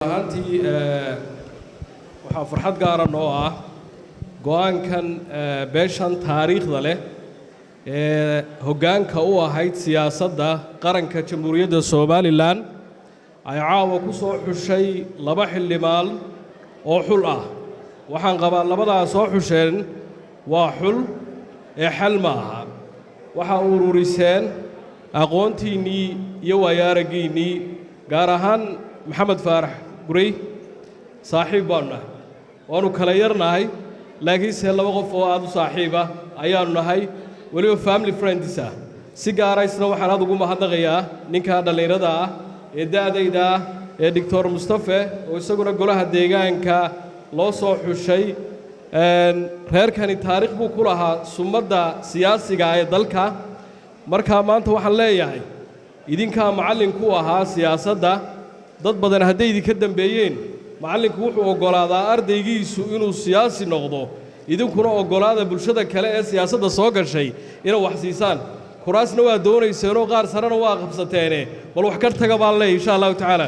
Ahaantii waxaa farxad gaara noo ah go'aankan beeshan taariikhda leh ee hoggaanka u ahayd siyaasadda qaranka Jamhuuriyadda Somaliland ay caawa ku soo xushay laba xildhibaan oo xul ah. Waxaan qabaa labadaa soo xusheen waa xul ee xal ma aha. Waxaa ururiseen aqoontiinnii iyo waayo-araggiinnii, gaar ahaan Maxamed Faarax Gurey. Saaxiib baanu nahay, waannu kala yarnahay, laakiinse laba qof oo aad u saaxiib ah ayaannu nahay, weliba family friends ah. Si gaara isna waxaan aad ugu mahadnaqayaa ninka dhallinyarada ah ee da'dayda ah ee Doctor Mustafe, oo isaguna golaha deegaanka loo soo xushay. Reerkani taariikh buu ku lahaa sumadda siyaasiga ee dalka. Markaa maanta waxaan leeyahay, idinkaa macallin ku ahaa siyaasadda. Dad badan hadday idinka dambeeyeen, macallinku wuxuu oggolaadaa ardaygiisu inuu siyaasi noqdo. Idinkuna oggolaada bulshada kale ee siyaasadda soo gashay inay wax siisaan. Kuraasna waa doonayseenoo qaar sarena waa qabsateene, bal wax ka taga baan leeyahy, insha Allahu tacaala.